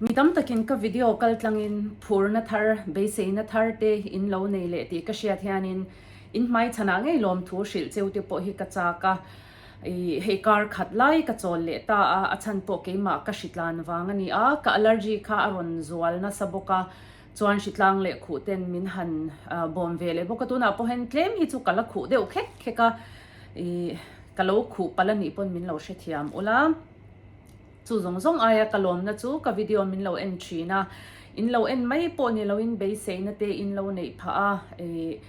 Mi tam takin ka video kal tlangin phurna thar, beiseina thar te in lo nei leh tih ka hriat hianin in hmai chhanah ngei lawmthu hrilh cheu te pawh hi ka chak a. Ih hei kar khat lai ka chawl leh ta a, a chhan pawh keimah ka hritlan vang a ni a, ka allergy kha a rawn zual nasa bawk a, chuan hritlang leh khuh ten min han bawm ve leh bawk a, tunah pawh hian tlem hi chu ka la khuh deuh khek khek a, ih ka lo khuh palh a nih pawn min lo hrethiam ula. Chu zawng zawng aia ka lawmna chu ka video min lo en thin a, in lo en mai pawh ni loin beiseina te in lo neih phah a, ih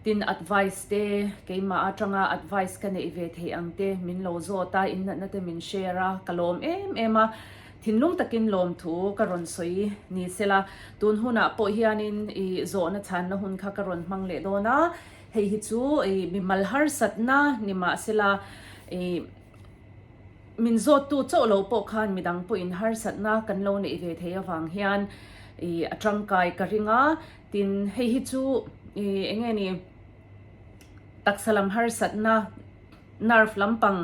tin advice te keimah atanga advice ka neih ve theih ang te min lo zawt a, in natna te min share a, ka lawm em em a, thinlung takin lawmthu ka rawn sawi ni sela, tun hunah pawh hianin ih zawhna chhanna hun kha ka rawn hmang leh dawn a, hei hi chu ih mimal harsatna ni mahsela ih. Min zawttu chauh lo pawh khan midang pawhin harsatna kan lo neih ve thei avang hian ih a tangkai ka ring a, tin hei hi chu ih eng nge ni taksa lam harsatna nerve lampang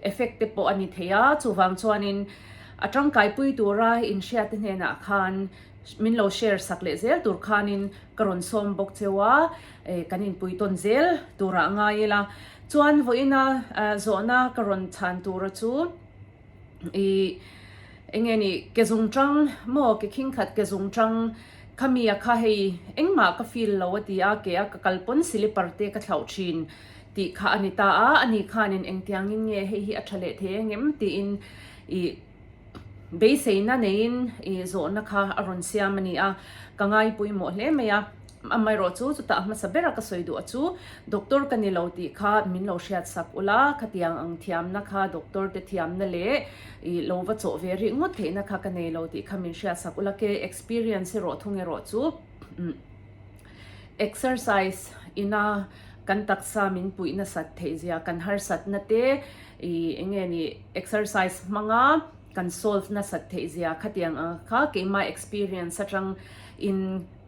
effect te pawh a ni thei a, chuvang chuanin a tangkai pui tura inhriat te hnenah khan min lo share sak leh zel tur khanin ka rawn sawm bawk cheu a, kan inpui tawn zel turah ngai ila. Chuan vawiina zawhna ka rawn chhan tura chu i enge ni ke zung tang maw ke khing khat ke zung tang khami a kha hei engmah ka feel lo a ti a ke a ka kal pawn silipar te ka thlauh thin tih kha a ni ta a, ani khanin engtiangin nge hei hi a tha leh thei angem tiin i Beiseina neiin i zawhna kha a rawn siam a ni a, ka ngai pawimawh hle mai a. Amaherawh chu chutah a hmasa bera ka sawi duh a chu doctor ka ni lo tih kha min lo hriat sak ula, khatiang ang thiamna kha doctor te thiamna leh i lo va chawh ve rih ngawt theihna kha ka nei lo tih kha min hriat sak ula, ke experience erawh thung erawh chu exercise ina kan taksa min puih nasat theih zia kan harsatna te I eng nge ni exercise hmanga kan solve nasat theih zia khatiang ang kha keimah experience atang in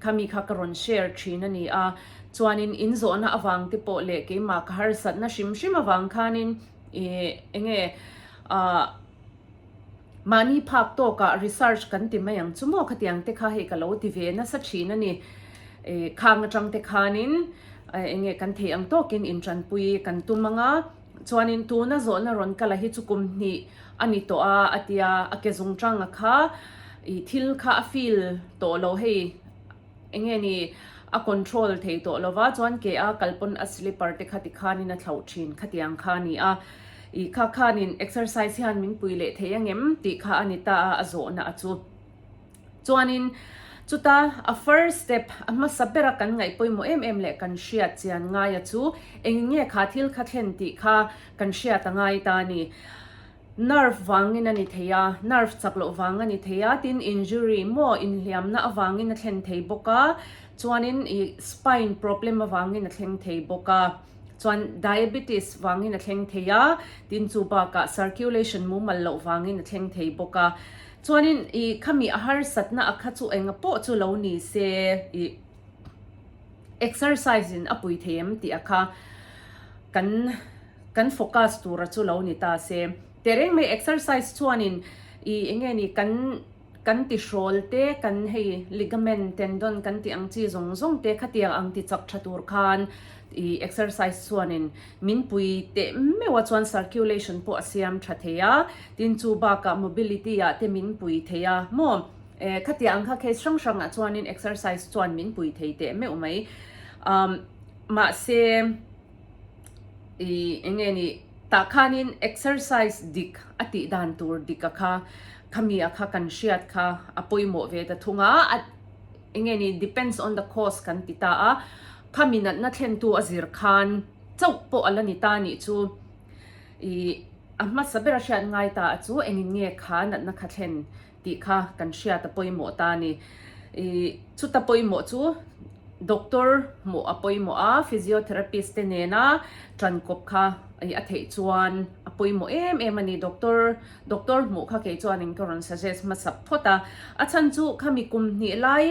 khami kha ka rawn share thin a ni a, chuanin in zawhna avang te pawh leh keimah ka harsatna hrim hrim avang khanin i eng nge ah mahni phak tawkah research kan ti mai ang chu maw khatiang te kha hei ka lo ti ve nasa thin a ni, i khang atang te khanin eng nge kan theih ang tawkin intanpui kan tum ang a. Chuanin tuna zawhna rawn kala hi chu kum hnih a ni tawh a, a tia, a ke zung tanga kha i thil kha a feel tawh lo hei eng nge ni a control thei tawh lo va, chuan ke a kal pawn a slipper te kha tikhanin a thlauh thin khatiang kha a ni a, i kha khanin exercise hian min pui leh thei angem tih kha a ni ta a, a zawhna a chu. Chuanin chuta a first step a hmasa bera kan ngaih pawimawh em em leh kan hriat chian ngaia chu eng nge kha thil kha thlen tih kha kan hriat a ngai ta a ni. Nerve vangin a ni thei a, nerve chak loh vang a ni thei a, tin injury maw inhliamna avangin a thlen thei bawk a, chuanin ih spine problem avangin a thleng thei bawk a. Chuan diabetes vangin a thleng thei a, tin chu bakah circulation mumal loh vangin a thleng thei bawk a. Chuanin i khami a harsatna a kha chu enga pawh chu lo ni se i exercise in a pui thei em tih a kha kan kan focus tura chu lo ni ta se. Tehreng mai exercise chuanin i enge ni kan Kan ti hrawl te, kan hei ligament, tendon kan tih ang chi zawng zawng te khatiang ang ti chak tha tur khan i exercise chuanin min pui teh meuh a chuan circulation pawh a siam tha thei a, tin chu bakah mobility ah te min pui thei a maw eh khatiang ang kha case hrang hrang ah chuanin exercise chuan min pui thei teh meuh mai umm mahse i eng nge ni tah khanin exercise dik a tih dan tur dik a kha Khami a kha kan hriat kha a pawimawh ve ta thung a, a enge ni depends on the cause kan ti ta a, khami natna thlentu a zir khan chauh pawh a la ni ta nih chu i a hmasa ber a hriat ngai ta a chu engin nge kha natna kha thlen tih kha kan hriat a pawimawh ta a ni. I chuta pawimawh chu Doctor hmuh a pawimawh a, physiotherapist te nena tankawp kha i a theih chuan a pawimawh em em a ni. Doctor Doctor hmuh kha kei chuanin ka rawn suggest hmasa phawt a, a chhan chu khami kum hnih lai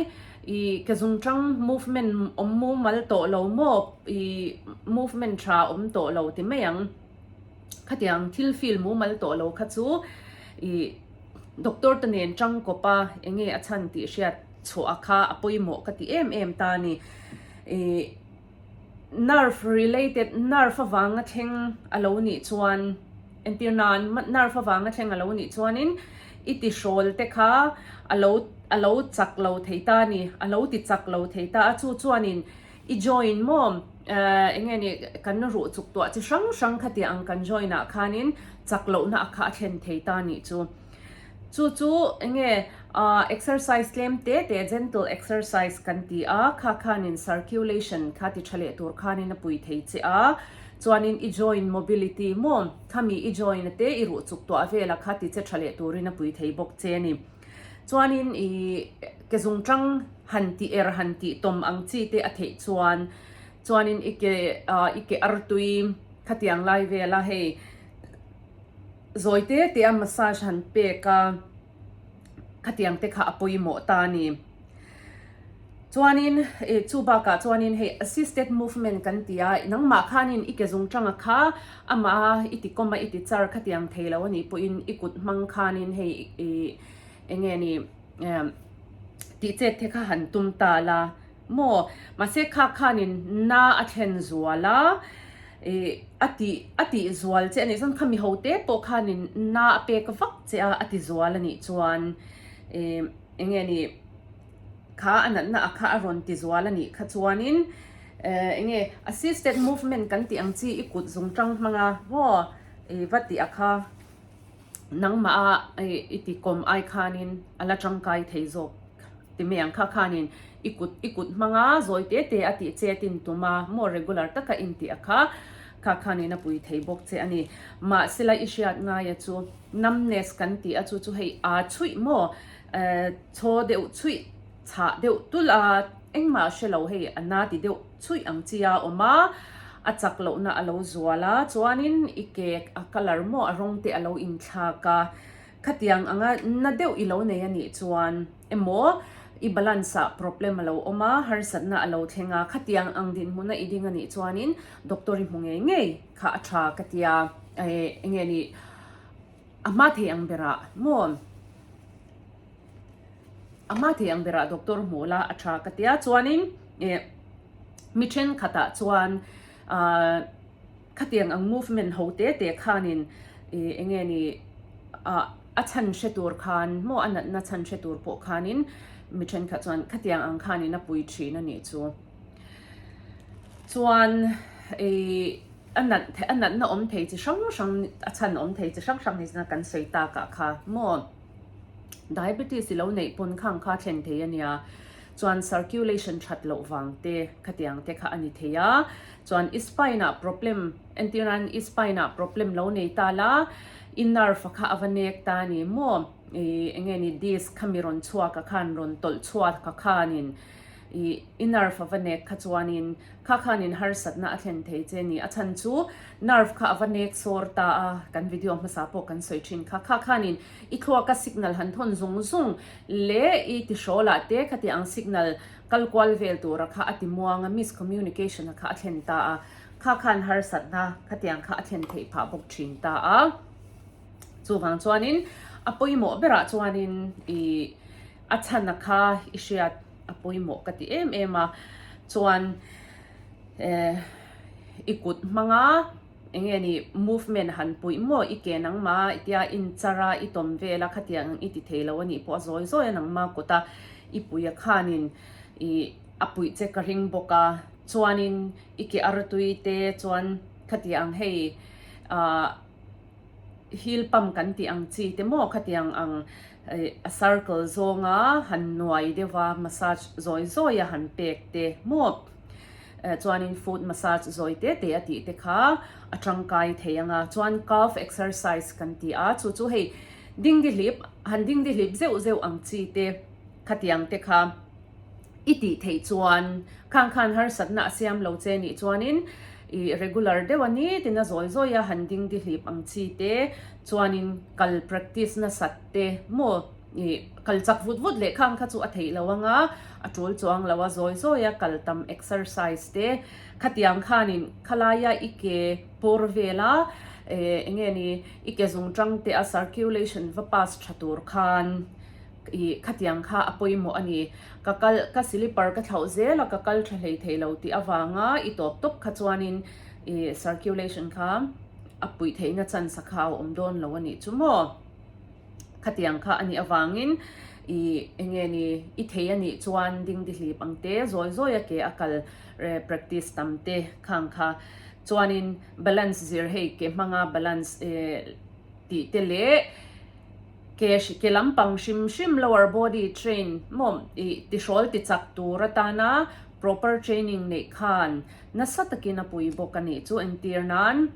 i ke zungtang movement awm mumal tawh lo maw i movement tha awm tawh lo ti mai ang. Khatiang thil feel mumal tawh lo kha chu i. Doctor te nen tangkawp a enge a chhan tih hriat chhuah kha a pawimawh ka ti em em ta a ni. Ih nerve related nerve avanga thleng a lo nih chuan entir nan nerve avanga thleng a lo nih chuanin i ti hrawl te kha a lo a lo chak lo thei ta a ni a lo ti chak lo thei ta a chu chuanin i join maw eng nge ni kan ruh chuk tuah chi hrang hrang khatiang ang kan join ah khanin chak lohna a kha a thlen thei ta a nih chu. Chu chu eng nge exercise tlem te te gentle exercise kan ti a, kha khanin circulation kha ti tha leh tur khanin a pui thei che a, chuanin i joint mobility maw khami i joint a te i ruh chuk tuah vela kha ti che tha leh turin a pui thei bawk che a ni. Chuanin i ke zung tang han tih er han tih tawm ang chi te a theih chuan chuanin i ke i ke artui khatiang lai vela hei Zawi te te a massage han pek a, khatiang te kha a pawimawh ta a ni. Chuanin eh chu bakah chuanin hei assisted movement kan ti a, nangmah khanin i ke zung tanga kha amah i ti kawm a i ti char khatiang thei lo a nih pawhin i kut hmang khanin hei ih eng nge ni eh tih chet te kha han tum ta la. Maw? Mahse kha khanin na a thlen zual a, ih a tih a tih zual che a nih chuan khami ho te pawh khanin na a pek vak che a, a ti zual a nih chuan ih eng nge ni kha a natna a kha a rawn ti zual a nih kha chuanin eh eng nge assisted movement kan tih ang chi i kut zung tang hmang a maw ih va tih a kha nangmah a i ti kawm ai khanin a la tangkai thei zawk ti mai ang kha khanin i kut i kut hmanga zawi te te a tih che tin tum a maw regular taka in tih a kha kha khanin a pui thei bawk che a ni. Mahsela i hriat ngaia chu numbness kan tih a chu chu hei aa chhuih maw chaw deuh chhuih chhah deuh tulh a engmah hre lo hei a na ti deuh chhuih ang chi a awm a, a chak lohna a lo zual a, chuanin i ke a colour maw a rawng te a lo inthlak a, khatiang anga na deuh i lo nei a nih chuan emaw i balance ah problem a lo awm a, harsatna a lo thleng a, khatiang ang dinhmuna i ding a nih chuanin doctor i hmu ngei ngei kha a tha ka tia, eng nge ni a hma thei ang berah maw. A hma thei ang berah doctor hmuh la a tha ka tia chuanin eh mi thenkhatah chuan ah khatiang ang movement ho te te khanin ih eng nge ni ah a chhan hre tur khan maw a natna chhan hre tur pawh khanin mi thenkhat chuan khatiang ang khanin a pui thin a nih chu. Chuan ih a nat a natna awm thei chi hrang hrang a chhan awm thei chi hrang hrang ni zina kan sawi takah kha maw. Diabetes i lo neih pawn khang kha thlen thei a nia, chuan circulation that loh vang te khatiang te kha a ni thei a, chuan i spine ah problem entir nan i spine ah problem lo nei ta la i nerve kha a va nek ta a ni maw i eng nge ni disc kha mi rawn chhuak a khan rawn tawlh chhuak a khanin i i nerve a va nek kha chuanin Kha khanin harsatna a thlen thei che ni. A chhan chu nerve kha a va nek sawr ta a, kan video hmasa pawh kan sawi thin kha. Kha khanin i thluaka signal han thawn zung zung leh i tihrawlah te khati ang signal kal kual vel tura kha a ti muang a, miscommunication a kha a thlen ta a. Kha khan harsatna khatiang kha a thlen theih phah bawk thin ta a. Chuvang chuanin a pawimawh berah chuanin i a chhana kha i hriat. a pawimawh ka ti em em a chuan eh i kut hmanga eng nge ni movement han puih maw i ke nangma i tia inchar a i tawm vel a khatiang ang i ti thei lo a nih pawh a zawi zawi a nangma kut a i pui a khanin ih a puih che ka ring bawk a chuanin i ke artui te chuan khatiang hei ah. Heel pump kan tih ang chi te maw khatiang ang a circle zawnga han nuai deuha massage zawi zawi a han pek te maw chuanin foot massage zawi te te a tih te kha a tangkai thei ang a chuan calf exercise kan ti a chu chu hei dingdihlip han dingdihlip zeuh zeuh ang chi te khatiang te kha. I tih theih chuan khang khan harsatna a siam lo che nih chuanin i regular deuh a ni tin a zawi zawi a han ding dihlip ang chi te chuanin kal practice nasat te maw i kal chak vut vut leh khang kha chu a theih lo anga a tul chuang lo a zawi zawi a kal tam exercise te khatiang khanin khalaia i ke pawr vela. Enge ni i ke zung tang te a circulation va pass tha tur khan i khatiang kha a pawimawh a ni. Ka kal ka slipper ka thlauh zel a ka kal tha hlei thei lo tih avanga i tawp tawp kha chuanin i circulation kha a puih theihna chance a kha a awm dawn lo a nih chu maw. Khatiang kha a nih avangin i enge ni i thei a nih chuan dingdihlip ang te zawi zawi a ke a kal practice tam te khang kha chuanin balance zir hei ke hmanga balance tih te leh ke ke lampang hrim hrim lower body train maw i tihrawl ti chak tur atana proper training neih khan nasa takin a pui bawk a nih chu entir nan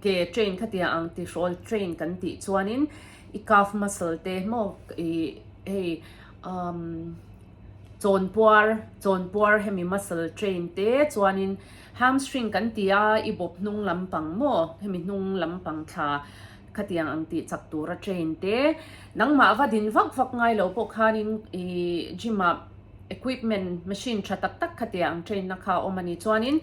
ke train khatia ang tihrawl train kan tih chuanin i calf muscle te maw i hei umm Chawnpuar, Chawnpuar hemi muscle train te chuanin hamstring kan ti a, i bawp hnung lampang maw hemi hnung lampang thla khatiang ang tih chak tura train te, nangmah va din vak vak ngai lo pawh khanin i gym ah equipment machine tha tak tak khatiang ang train na kha a awm a ni chuanin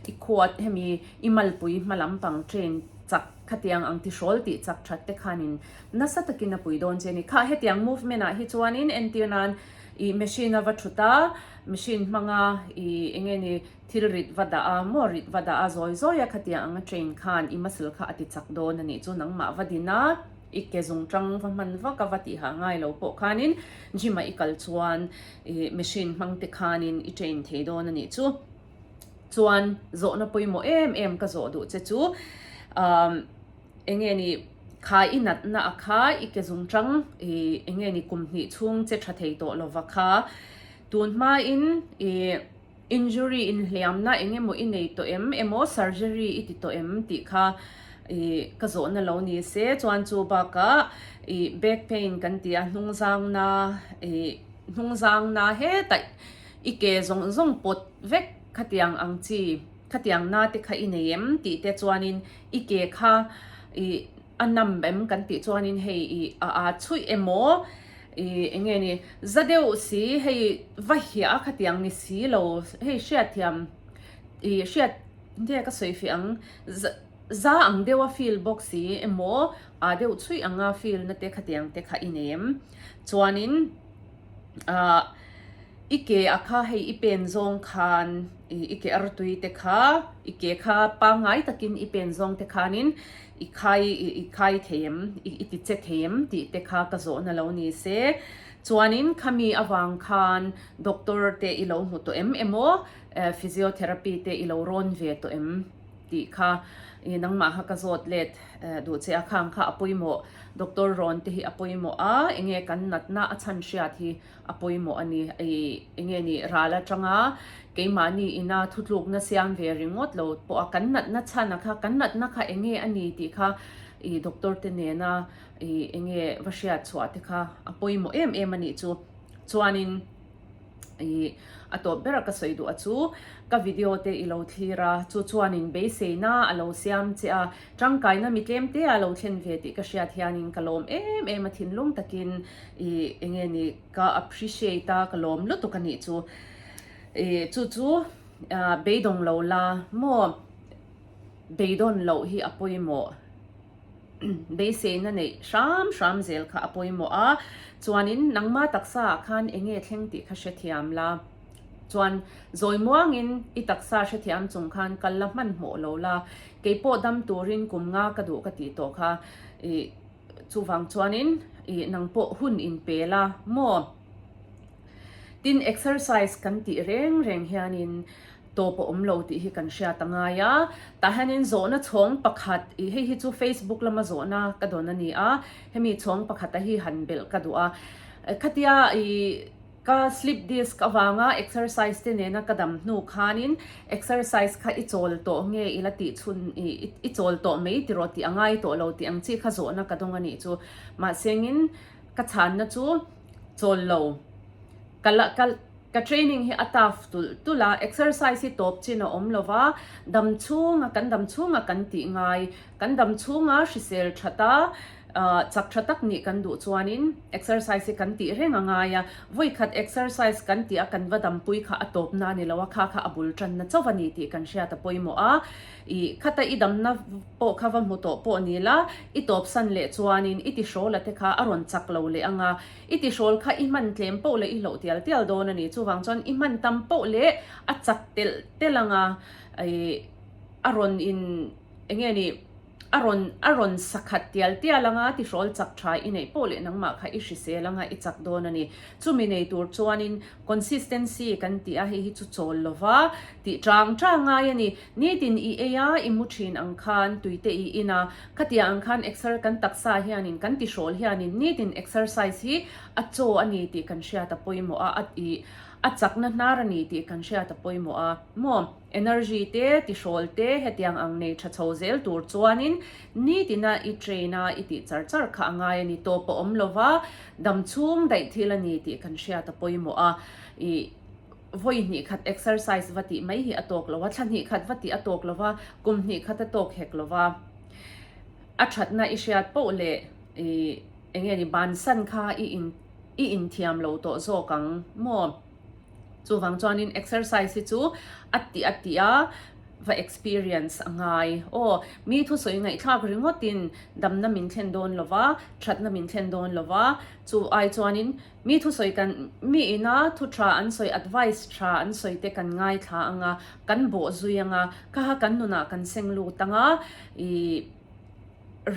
i khuat hemi i malpui hma lampang train chak khatiang ang tihrawl tih chak that te khanin nasa takin a pui dawn che a ni. Kha hetiang movement ah hi chuanin entir nan I machine a va thut a, machine hmanga i enge ni thil rit va dah a maw rit va dah a zawi zawi a khatiang anga train khan i muscle kha a ti chak dawn a nih chu nangmah va din a i ke zung tang va hman vak a va tih hah ngai lo pawh khanin gym ah i kal chuan i machine hmang te khanin i train thei dawn a nih chu chuan zawhna pawimawh em em ka zawh duh che chu umm. Enge ni kha i natna a kha i ke zung tang i enge ni kum hnih chhung che tha thei tawh lova kha tun hma in i injury inhliamna enge maw i nei tawh em emaw surgery i ti tawh em tih kha i ka zawhna lo ni se chuan chu bakah i back pain kan ti a hnung zangna i hnung zangna hetah i ke zawng zawng pawt vek khatiang ang chi. Khatiang na te kha i nei em tih te chuanin i ke kha i a nam em kan tih chuanin hei i a aa chhuih emaw i enge ni za deuh si hei va hiah a khatiang ni si lo hei hriatthiam i hriat nge ka sawi fih ang za za ang deuh a feel bawk si emaw aa deuh chhuih anga feel na te khatiang te kha i nei em chuanin ah I ke a kha hei i pen zawng khan i ke artui te kha i ke kha pangngai takin i pen zawng te khanin i khai i khai thei em i ti che thei em tih te kha ka zawhna lo ni se. Chuanin khami avang khan doctor te i lo hmu tawh em emaw physiotherapy te i lo rawn ve tawh em tih kha i nangmah kha ka zawt let duh che a khang kha a pawimawh doctor rawn te hi a pawimawh a enge kan natna a chhan hriat hi a pawimawh a ni. I enge ni ral atanga keimahni ina thutlukna siam ve ringawt lo pawh a kan natna chhan a kha kan natna kha enge a ni tih kha i doctor te nena i enge va hriat chhuah te kha a pawimawh em em a nih chu. Chuanin i a tawp ber a ka sawi duh a chu ka video te i lo thlir a chu chuanin beiseina a lo siam che a tangkaina mi tlem te a lo thlen ve tih ka hriat hianin ka lawm em em a thinlung takin I enge ni ka appreciate a ka lawm lutuk a nih chu I chu chu beidawng lo la maw beidawn loh hi a pawimawh beiseina neih hram hram zel kha a pawimawh a chuanin nangma taksa ah khan enge thleng tih kha hrethiam la chuan zawi muangin i taksa hrethiam chung khan kal la hmanhmawh lo la keipawh dam turin kum nga ka duh ka tih tawh kha I Chuvang chuanin ih nang pawh hun in pe la maw? Tin, exercise kan tih reng reng hianin tawp a awm lo tih hi kan hriat a ngai a. Tah hianin zawhna chhawng pakhat ih hei hi chu Facebook lama zawhna ka dawn a ni a, hemi chhawng pakhata hi han belh ka duh a. Khatia ih. Ka slip disc avanga exercise te nena ka dam hnu khanin exercise kha i chawl tawh nge i la tih chhun i chawl tawh mai tiraw tih a ngai tawh lo tih ang chi kha zawhna ka dawng a nih chu. Mahsengin ka chhanna chu chawl lo. Ka la ka ka training hi a tough tulh tulh a, exercise hi tawp chin a awm lo va, dam chhunga kan dam chhunga kan tih ngai, kan dam chhunga hrisel that a. Chak tha tak nih kan duh chuanin exercise hi kan tih reng a ngai a, vawi khat exercise kan tih a kan va dampui kha a tawpna a ni lo a, kha kha a bul tanna chauh a ni tih kan hriat a pawimawh a. Ih, khata i damna pawh kha va hmu tawh pawh ni la, i tawpsan leh chuanin i tihrawl a te kha a rawn chak lo leh ang a, i tihrawl kha i hman tlem poh leh i hloh tial tial dawn a ni. Chuvang chuan i hman tam poh leh a chak telh telh ang a, ih, a rawn in eng nge ni, A rawn a rawn sakhat tial tial anga tihrawl chak tha i neih poh leh nangmah kha i hrisel anga i chak dawn a ni. Chumi nei tur chuanin consistency kan tih a, hei hi chu chawl lova tih chang chang ngai a ni. Nitin i ei a, i mu thin ang khan tuite i in a, khatia ang khan exer kan taksa hianin kan tihrawl hianin nitin exercise hi a chaw a ni tih kan hriat a pawimawh a, a ih a chakna hnar a ni tih kan hriat a pawimawh a maw. Energy te, tihrawl te hetiang ang nei tha chho zel tur chuanin nitina i train a i tih char char kha a ngai a ni. Tawp a awm lova, dam chhung daih thil a ni tih kan hriat a pawimawh a. I vawi hnih khat exercise va tih mai hi a tawk lo a, thla hnih khat va tih a tawk lo va, kum hnih khat a tawk hek lo va. A thatna i hriat poh leh i eng nge ni bansan kha i in i inthiam lo tawh zawk ang maw? Chuvang chuanin exercise hi chu a tih a tih a, va experience a ngai. Aw, mi thusawi ngaihthlak ringawtin damna min thlen dawn lo va, thatna min thlen dawn lo va, chu ai chuanin mi thusawi kan, mi ina thu tha an sawi, advice tha an sawi te kan ngaithla ang a, kan bawh zui ang a, kha kha kan nunah kan seng lut ang a, ih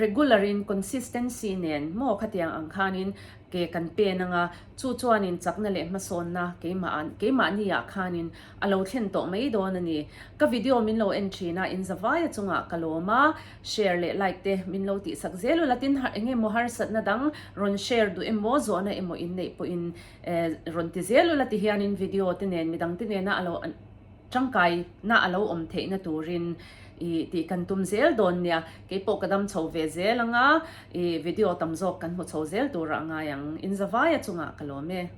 regular in consistency nen maw khatiang ang khanin ke kan pen anga, chu chuanin chakna leh hmasawnna keimah keimahni ah khanin a lo thlen tawh mai dawn a ni. Ka video min lo en thin a, in zavaia chungah ka lawm a, share leh like te min lo tihsak zel ula, tin eng emaw harsatna dang rawn share duh emaw zawhna emaw in neih pawhin rawn ti zel ula tihianin video te nen midang te nena a lo Tangkai na a lo awm theihna turin i tih kan tum zel dawn nia. Keipawh ka dam chho ve zel anga i video tam zawk kan hmu chho zel turah a ngai ang. Inzavaia chungah ka lawm e.